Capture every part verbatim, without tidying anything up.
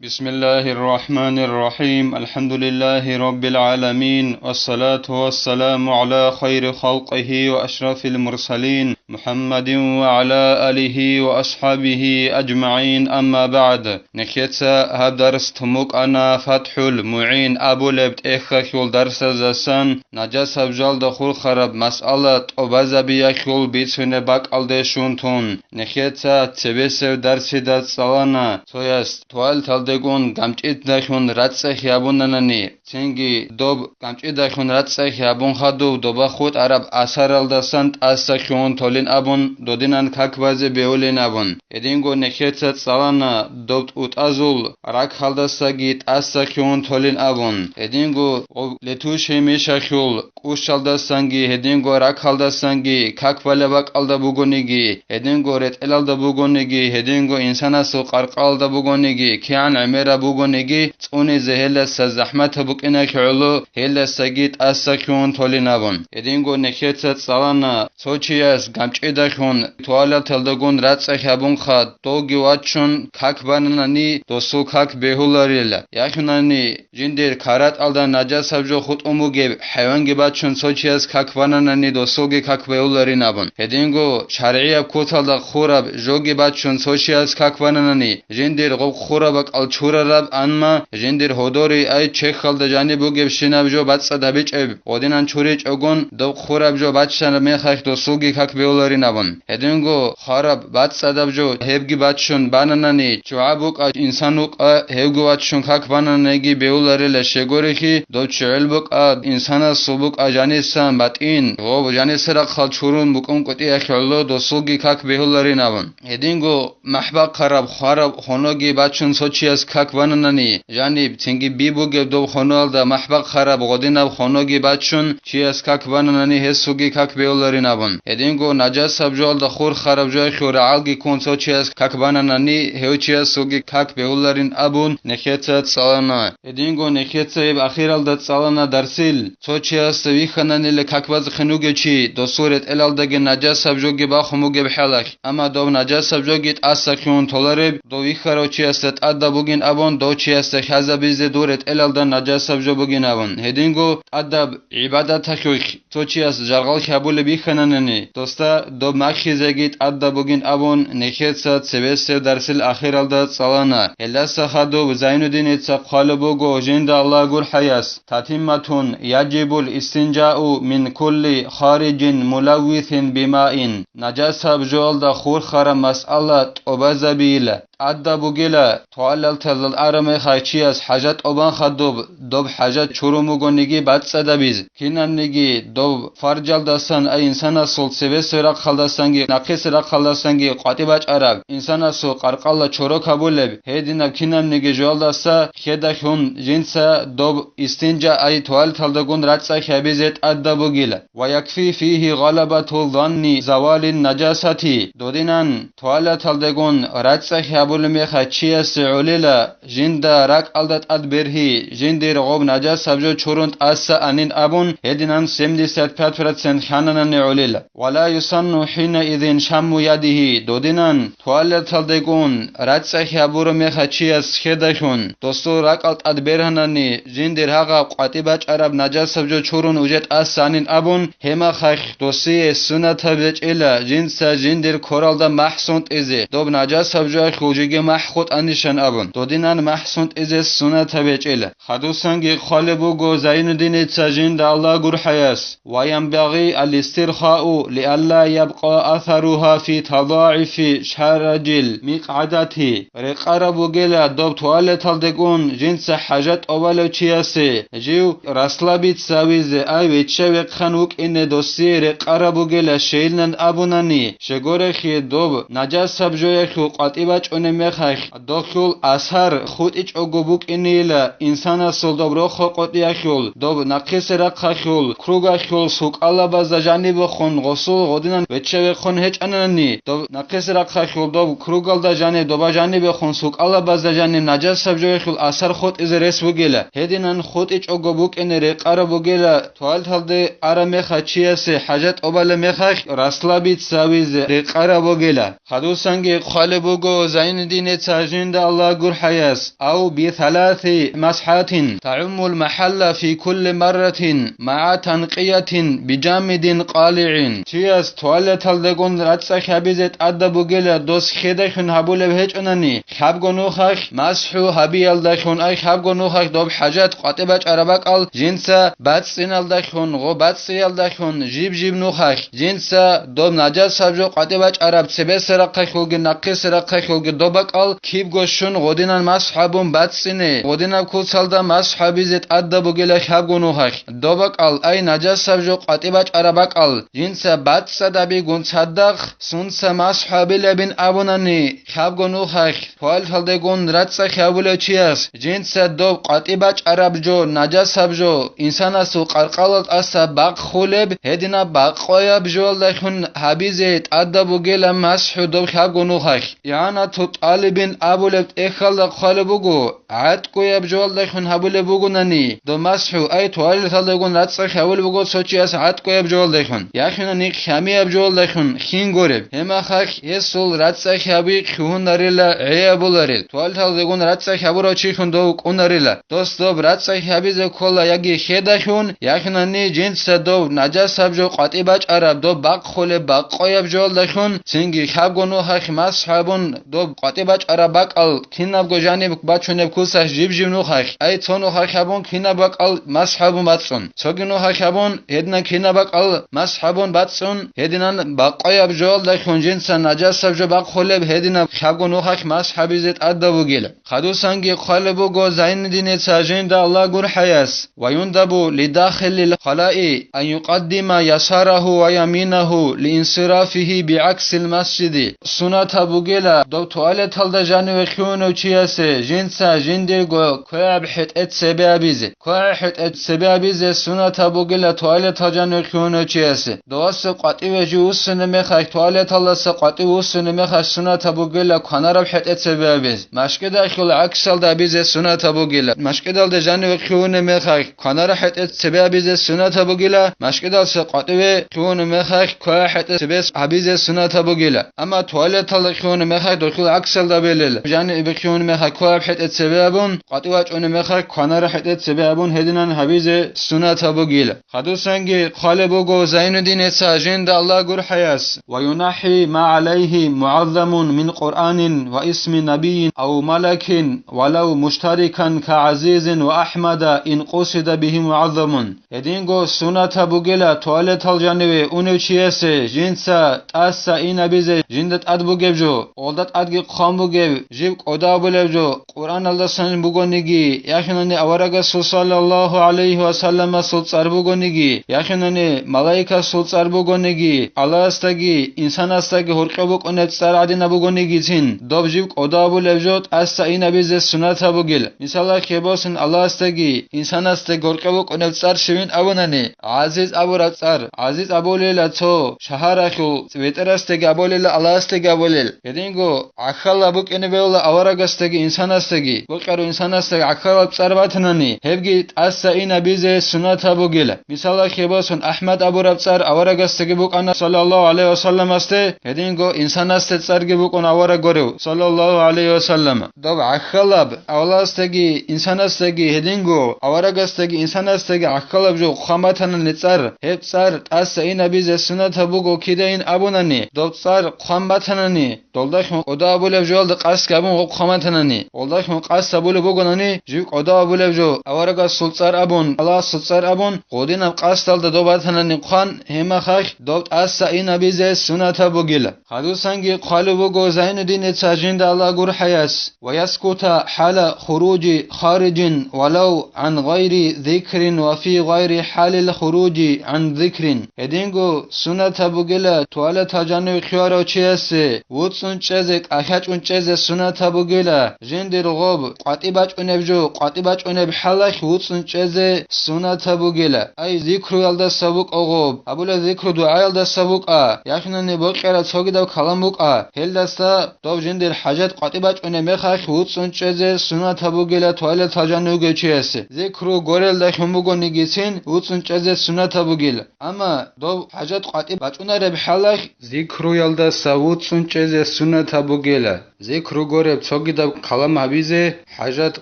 بسم الله الرحمن الرحيم. الحمد لله رب العالمين. والصلاة والسلام على خير خلقه وأشرف المرسلين محمد وعلى آله وأصحابه أجمعين. أما بعد. Нехеца гьаб дарс тумукъана ФатхӀул МугӀин абулеб тӀехьалъул дарсаздасан, нажасаб жалда хурхараб масъала тӀубазабиялъул бицунеб бакӀалде щун тун. Нехеца цебесев дарсида цӀалана цояс туалеталдегун гамчӀидалъун рацӀцӀехи абунанани, цинги доб гамчӀидалъун рацӀцӀехи абун хадуб доба хутӀараб асаралдасан тӀаса хьун толин абун додинан как базе бевулин абун. Гьединго нехеца цӀалана доб тӀутӀазул ракалдасаги тӀаса хьун толин абун. Гьединго гъоб летушей мишахьул кӀущалдасанги, гьединго ракалдасанги, как балеб бакӀалда бугониги, гьединго ретӀелалда бугониги, гьединго инсанасул къаркъалда бугониги, кигӀан гӀемераб бугониги, цӀунизе гьелдаса захӀматаб букӀиналъе гӀоло, гьелдасаги тӀаса хьун толин абун. Гьединго нехеца цӀалана цо чияс гамчӀидалъун туалеталдагун рацӀцӀехи абунха, довги вачун как бананани, досул как бегьуларила. Яхинани, жиндир каратӀалда нажасаб жо хутӀун бугеб хӀайванги бачун цо чияс как бананани, досулги как бегьуларин абун. Гьединго шаргӀияб куталда хураб жоги бачун цо чияс как бананани, жиндир гъоб хураб бакӀал чурараб, амма жиндир гьодори ай чехьалда жаниб бугебщинаб жо бацӀцӀад гьабичӀеб гъодинан чуричӀогун, доб хураб жо баччараб мехалъ досулги как бегьуларин абун. Гьединго хвараб бацӀцӀадаб жо гьебги баччун бананани, ччугӀа букӀа, инсан вукӀа, гьевги ваччун как банананиги бегьуларила, щегорихьи, дов ччугӀил букӀа, инсанасул букӀа жанисан батӀин, гъоб жаниса рахъал чурун букӀун къутӀиялъе гӀоло досулги как бегьуларин абун. Гьединго махӀ бахъараб хвараб хоноги бачун цо чияс как бананани, жаниб, цинги би бугеб доб хонуялда махӀ бахъараб гъодинаб хоноги бачун, чияс как бананани, гьесулги как бегьуларин абун. Гьединго нажасаб жоялда хурхараб жояхьул рагӀалги ккун цо чияс как бананани, гьев чиясулги как бегьуларин абун нехеца цӀалана. Гьединго нехеца гьеб ахиралда цӀалана дарсил, цо чиясда вихьананила как базехъин вугев чи, досул ретӀелалдаги нажасаб жоги бахун бугеб хӀалалъ. Амма доб нажасаб жоги тӀаса хьун толареб, дов вихьарав чиясда тӀадаб бугин абун, дов чиясда хьазабизе дур ретӀелалда нажасаб жо бугин абун. Гьединго тӀадаб гӀибадаталъулъ цо чияс жаргъал хьабулеб бихьананани, досда доб махьизеги тӀадаб бугин абун, нехеца цебесеб дарсил ахиралда цӀалана. Гьелдаса хадуб Зайнуддиница хъвалеб буго жинда Аллагь гурхӀаяс: تتمة يجب الاستنجاء من كل خارج ملوث بماء. Нажасаб жоялда хурхараб масъала тӀубазабийила, тӀадаб бугила, туалеталда араб мехалъ чияс хӀажат тӀубан хадуб, доб хӀажат чурун бугониги бацӀцӀадабиз, кинабниги доб фаржалдасан, ай инсанасул цебесеб рахъалдасанги нахъисеб рахъалдасанги къватӀи бачӀараб, инсанасул къаркъала чорок гьабулеб, гьединаб кинабниги жоялдаса хьедахьун жинца доб истинжа, ай туалеталдагун рацӀцӀа хьабизе тӀадаб бугила. ويكفي فيه غلبة ظن زوال النجاسة. Додинан туалеталдегун рацӀцӀа хьабулеб мехалъ чиясе гӀолила, жинда ракӀалда тӀад бергьи, жиндир гъоб нажасаб жо чурун тӀаса анин абун, гьединан семьдесят пять процент хьананани гӀолила. ولا يسن حينئذ شم يده. Додинан туалеталдегун рацӀцӀа хьабураб мехалъ чияс хьедахьун, досул ракӀал тӀад бергьанани, жиндир гьагъаб къватӀи бачӀараб нажасаб жо чурун уже тӀаса анин абун, гьеб мехалъ досие сунатаб гьечӀила жинца жиндир квералда махӀ сунтӀизе, доб нажасаб жоялъул жеги махӀ хутӀанищан абун, додинан махӀ сунтӀизе сунатаб гьечӀила. Хадусанги хъвалеб буго Зайнуддиница жинда Аллагь гурхӀаяс: وينبغي الاسترخاء لئلا يبقى أثرها في تضاعف شرج المقعدة. Рекъараб бугела доб туалеталдегун жинца хӀажат тӀубалев чиясе жив расслабиться визе, ай вичча-вехъан вукӀине досие рекъараб бугела, щайилан абунани, щегорехъе доб нажасаб жоялъул къватӀи бачӀунеб мехалъ дохьул асар хутӀичӀого букӀинейила, инсанасул доб рохо къотӀиялъул, доб нахъисеб рахъалъул, кругалъул сукӀалабазда жанибехун гъосул гъодинан вичча-вехъун гьечӀанани, доб нахъисеб рахъалъул доб кругалда жаниб, доба жанибехун сукӀалабазда жаниб нажасаб жоялъул асар хутӀизе рес бугела. Гьединан хутӀичӀого букӀине рекъараб бугела, туалеталде араб мехалъ чиясе хӀажат тӀубалеб мехалъ расслабиться визе рекъараб бугела. Хадусанги хъвалеб буго Зайн Диница жинда Аллагь гурхӀаяс, ав бисаласи масхӀатин, тагӀуммул махӀалла фи кулли марратин, магӀа танкъиятин бижамидин къалигӀин. Чияс туалеталдегун рацӀцӀа хабизе тӀадаб бугела дос хедахьун гьабулеб гьечӀонани, хабго нухахь масхӀу гьабиялдахьун, ай хабго нухахь доб хӀажат къватӀибачӀараб бакӀал жинца бацӀцӀиналдахьун, гъо бацӀцӀиялдахьун, жиб-жиб нухахь жинца доб нажасаб жо къватӀибачӀараб цебесарахъахьулги нахъисарахъахьулги доб бакӀал кибго щун гъодинан масхӀабун бацӀцӀине, гъодинаб куцалда масхӀабизе тӀадаб бугела хабго нухахь. Доб бакӀал, ай нажасаб жо къватӀибачӀараб бакӀал, жинца бацӀцӀадабигун цадахъ сунца масхӀабилабин абунани, хабго нухахь туалеталдегун рацӀцӀа хабулев чияс жинца доб къватӀибачӀараб жо, нажасаб жо, инсанасул къаркъалал тӀаса бакъ хулеб, гьединаб бакъояб жоялдахьун гьабизе тӀадаб бугела масхӀу доб хабго нухахь. ИгӀанату тӀалибин абулеб тӀехьалда хъвалеб буго, гӀатӀкӀояб жоялдахьун гьабулеб бугонани, доб масхӀу, ай туалеталдегун рацӀцӀа хабулеб буго цо чияс гӀатӀкӀояб жоялдахьун. Яхинани хьамияб жоялдахьун хин гореб. Гьемахахь гьесул рацӀцӀа хьаби хьугьунарила гӀей абуларел. Туалеталдегун рацӀцӀа хьабурав чилъун дов кӀунарила. Дос доб рацӀцӀа хьабизе ккола яги хедахьун, яхинани жинца доб нажасаб жо къватӀибачӀараб доб бакъ хулеб бакъояб жоялдахьун, цинги хабго нухахь масхӀабун доб къватӀибачӀараб бакӀал кинабго жаниб бачунеб кусахь жиб-жиб нухахь, ай цо нухахь абун кинаб бакӀал масхӀабун бацӀцӀун. Цоги нухахь абун гьединаб кинаб бакӀал масхӀабун бацӀцӀун, гьединан бакъояб жоялдахьун жинца нажасаб жо бакъ хулеб гьединаб хабго нухахь масхӀабизе тӀадаб бугела. Хадусанги хъвалеб буго Зайнуддиница жинда Аллагь гурхӀаяс, ва юндабу лидахилил халаи ан юкъаддима ясарагьу ва яминагьу лиинсирафигьи бигӀаксил масжиди. Сунатаб бугела доб туалеталда жаниве хьунев чиясе жинца жиндирго квегӀаб хӀетӀе цебе абизе. КвегӀаб хӀетӀе цебе абизе сунатаб бугела туалетал жаниве хьунев чиясе. Доваса къватӀиве жив вуссунеб мехалъ, туалеталдаса къватӀив вуссунеб мехалъ сунатаб бугела кванараб хӀетӀе цебе абиз. МашкӀидахьул гӀаксалда абизе сунатаб бугела. МашкӀидалда жаниве хьунеб мехалъ, кванара хӀетӀе цебе абизе сунатаб бугела, машкӀидалса къватӀиве хьунеб мехалъ, квая хӀетӀе цебес абизе сунатаб бугела. Амма туалеталда хьунеб мехалъ дохил гӀаксалда белел. Жаниве хьунеб мехалъ, кваяб хӀетӀе цебе абун, къватӀив вачӀунеб мехалъ, кванара хӀетӀе цебе абун гьединан гьабизе сунатаб бугела. Хадусанги хъвалеб буго Зайнуддиница жинда Аллагь гурхӀаяс, ва юнахӀи ма гӀалайгьи мугӀаззамун мин Къуръанин ва исми набийин ав малакин, валав муштарикан ка ГӀазизин ва АхӀмада ин къусида бигьи мугӀаззамун. Гьединго сунатаб бугела туалетал жаниве унев чиясе жинца тӀаса инабизе жинда тӀад бугеб жо, гъолда тӀадги хъван бугеб жиб кӀодо абулеб жо, Къуръаналдасан бугониги, яхинани аварагасул саллаллагьу гӀалайгьи ва салламасул цӀар бугониги, яхинани малаикасул цӀар бугониги, Аллагьасдаги инсанасдаги гьоркьоб букӀунеб цӀар гӀадинаб бугонигицин, доб жиб кӀодо абулеб жо тӀаса инабизе сунатаб бугел. Мисалалъе босун, Аллагьасдаги инсанасдаги гьоркьоб букӀунеб цӀар щивин абунани, ГӀазиз абураб цӀар, ГӀазиз абулела цо шагьаралъул ветӀарасдаги абулела, Аллагьасдаги абулел. Гьединго гӀахьалаб букӀине бегьула аварагасдаги инсанасдаги, бокьарав инсанасдаги гӀахьалаб цӀар батанани, гьебги тӀаса инабизе сунатаб бугела. Мисалалъе босун, АхӀмад абураб цӀар аварагасдаги букӀана, саллаллагьу гӀалайгьи ва салламасде, гьединго инсанасде цӀарги букӀун авараг гурев, саллаллагьу гӀалайгьи ва саллам. Доб гӀахьалаб Аллагьасдаги инсанасдаги гьединго аварагасдаги инсанасдаги гӀахьалаб жо хъван батанани цӀар, гьеб цӀар тӀаса инабизе сунатаб буго кидаин абунани, доб цӀар хъван батанани, долдахьун кӀодо абулеб жоялда къасд гьабун гъоб хъван батанани, долдахьун къасд гьабулеб бугонани, жив кӀодо абулеб жо, аварагасул цӀар абун, Аллагьасул цӀар абун, гъодинаб къасдалда доб батанани хъван, гьемахахь доб тӀаса инабизе сунатаб бугила. Хадусанги хъвалеб буго Зайнуддиница жинда Аллагь гурхӀаяс, ва яскута хӀала хуружи хариджин валав гӀан гъайри зикрин ва фи гъайри хӀалил хуружи гӀан зикрин. Гьединго сунатаб бугела туалетал жанив хьварав чиясе вуцӀцӀун чӀезе, кӀалъачӀун чӀезе сунатаб бугела, жиндир гъоб къватӀи бачӀунеб жо, къватӀи бачӀунеб хӀалалъ вуцӀцӀун чӀезе сунатаб бугела. Ай, зикруялдаса букӀа гъоб, абула зикру дугӀаялдаса букӀа, яхинани бокьараб цогидаб калам букӀа, гьелдаса доб жиндир хӀажат къватӀи бачӀунеб мехалъ вуцӀцӀун чӀезе сунатаб бугела туалетал жанив вугев чиясе. Зикру горелдахьун бугонигицин вуцӀцӀун чӀезе сунатаб бугела. Амма доб хӀажат къватӀи бачӀунареб хӀалалъ зикруялдаса вуцӀцӀун чӀезе сунатаб бугела. Зикру гуреб цогидаб калам гьабизе, хӀажат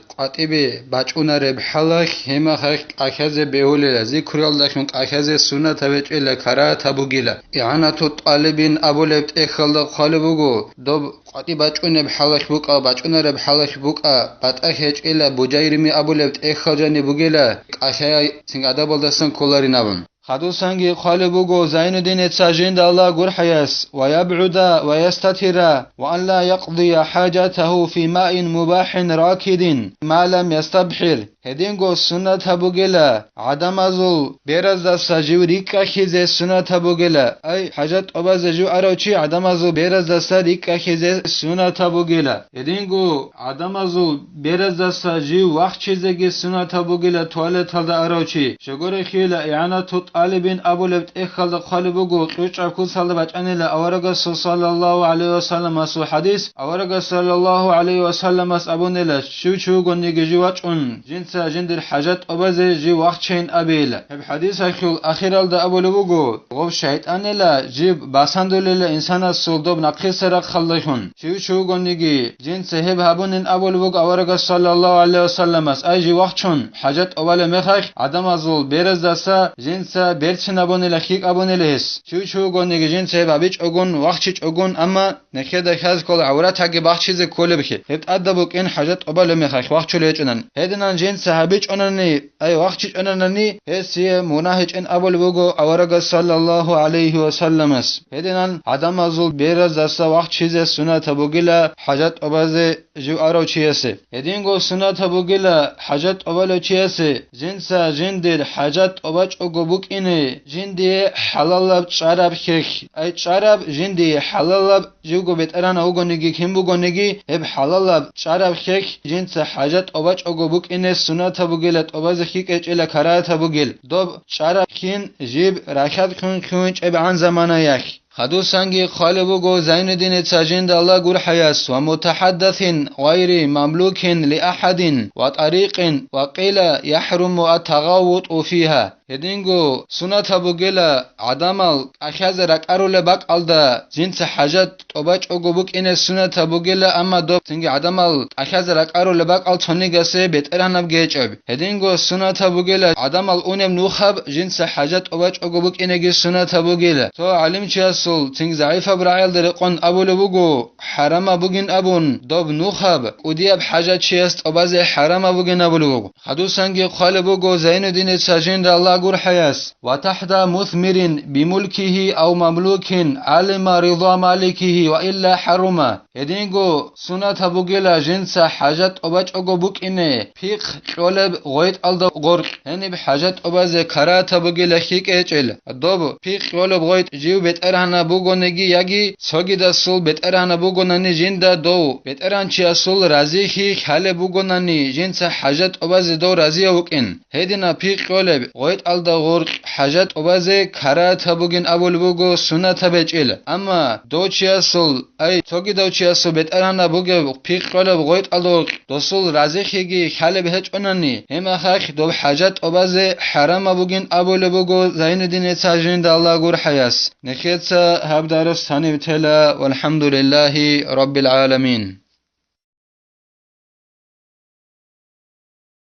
къватӀибе бачӀунареб хӀалалъ гьемахъахъ кӀалъазе бегьулила, зикруялдалъун кӀалъазе суннатаб гьечӀила, карагьатаб бугила. ИгӀанату тӀалибин абулеб тӀехьалда хъвалеб буго, доб къватӀи бачӀунеб хӀалалъ букӀа, бачӀунареб хӀалалъ букӀа, батӀа гьечӀила, Бужайрими абулеб тӀехьал жаниб бугила, кӀалъай цинги адабалдасан кколарин абун. Хадусанги хъвалеб буго Зайнуддиница жинда Аллагь гурхӀаяс: «Ва ябгӀуда ва ястатира, ва ан ла якъдия хӀажатагьу фи маин мубахӀин ракидин, ма лам ястабхӀир». Гьединго суннатаб бугела, гӀадамазул бераздаса жив рикӀкӀахьизе суннатаб бугела, ай, хӀажат тӀобазе жив арав чи гӀадамазул бераздаса рикӀкӀахьизе суннатаб бугела. Гьединго гӀадамазул бераздаса жив вахчизеги суннатаб бугила туалеталда арав чи. Щегорехьила, ИгӀанату тӀалибин абулеб тӀехьалда хъвалеб буго, кьучӀаб куцалда бачӀанила аварагасул саллаллагьу гӀалайгьи вассаламасул хӀадис, аварагас саллаллагьу гӀалайгьи вассаламас абунила, щив чи вугониги жив вачӀун, жинца жиндир хӀажат тӀобазе жив вахчейин абейила. Гьеб хӀадисалъул ахиралда абулеб буго, гъов шайтӀанила жиб басандулила инсанасул доб нахъисеб рахъалдалъун. Щив чи вугониги, жинца гьеб гьабунин абулеб буго аварагас саллаллагьу гӀалайгьи вассаламас, ай, жив вахчун, хӀажат тӀобалеб мехалъ, гӀадамазул бераздаса жинца берцин абунила, хьикӀ абунила гьес. Щив чи вугониги, жинца гьеб гьабичӀогун, вахчичӀогун, амма нехеда хьаз ккола гӀавратаги бахчизе кколебхьи, гьеб тӀадаб букӀин хӀажат тӀобалеб мехалъ вахчулев гьечӀонан. Гьединан жинца гьабичӀонани, ай, вахчичӀонанани, гьесие мунагь гьечӀин абулеб буго аварагас саллаллагьу гӀалайгьи вассаламас. Гьединан гӀадамазул бераздаса вахчизе суннатаб бугила хӀажат тӀобазе жив арав чиясе. Гьединго суннатаб бугила хӀажат тӀобалев чиясе, жинца жиндир хӀажат тӀобачӀого букӀине, жиндие хӀалалаб чӀараб хьехь, ай, чӀараб жиндие хӀалалаб, живго бетӀергьанав вугониги, кин бугониги, гьеб хӀалалаб чӀараб хьехь жинца хӀажат тӀобачӀого букӀине суннатаб бугила, тӀобазе хьикӀ гьечӀила, карагьатаб бугел. Доб чӀараб хьин жиб рахьат хьун хьуинчӀебгӀан заманаялъ. Хадусанги хъвалеб буго Зайнуддиница жинда Аллагь гурхӀаяс: «Ва мутахаддасин гъайри мамлукин ли ахадин, ва тӀарикъин, ва къила яхӀруму ат-тагъаввуту фигьа». Гьединго суннатаб бугела гӀадамал кӀалъазе ракӀарулеб бакӀалда жинца хӀажат тӀобачӀого букӀине суннатаб бугела, амма доб цинги гӀадамал кӀалъазе ракӀарулеб бакӀал цонигасе бетӀергьанаб гьечӀеб. Гьединго суннатаб бугела гӀадамал унеб нухаб жинца хӀажат тӀобачӀого букӀинеги суннатаб бугела. Цо гӀалимчиясул цинги загӀипаб рагӀиялда рекъон абулеб буго, хӀарамаб бугин абун, доб нухаб кӀудияб хӀажатчияс тӀобазе хӀарамаб бугин абулеб буго. Хадусанги хъвалеб буго Зайнуддиница жинда Аллагь гурхӀаяс: «Ва тахта мусмирин бимулкихи ав мамлукин гӀалима рида маликихи ва илла хӀарума». Гьединго суннатаб бугела жинца хӀажат тӀобачӀого букӀине пихъ кьолеб гъветӀалда гъоркь, гьениб хӀажат тӀобазе карагьатаб бугела хьикӀ гьечӀел. Доб пихъ кьолеб гъветӀ жив бетӀергьанаб бугониги яги цогидасул бетӀергьанаб бугонани жинда дов бетӀергьанчиясул разихьи хьалеб бугонани, жинца хӀажат тӀобазе дов разияв вукӀин. Гьединаб пихъ кьолеб гъветӀалда гъоркь хӀажат тӀобазе карагьатаб бугин абулеб буго суннатаб гьечӀел. Амма дов чиясул, ай, цогидав чиясул бетӀергьанаб бугеб пихъ кьолеб гъветӀалда гъоркь досул разихьиги хьалеб гьечӀонани, гьеб мехалъ доб хӀажат тӀобазе хӀарамаб бугин абулеб буго Зайнуддиница жинда Аллагь гурхӀаяс. Нехеца гьаб дарс гьаниб тела, валхӀамдулиллагьи раббил гӀаламин.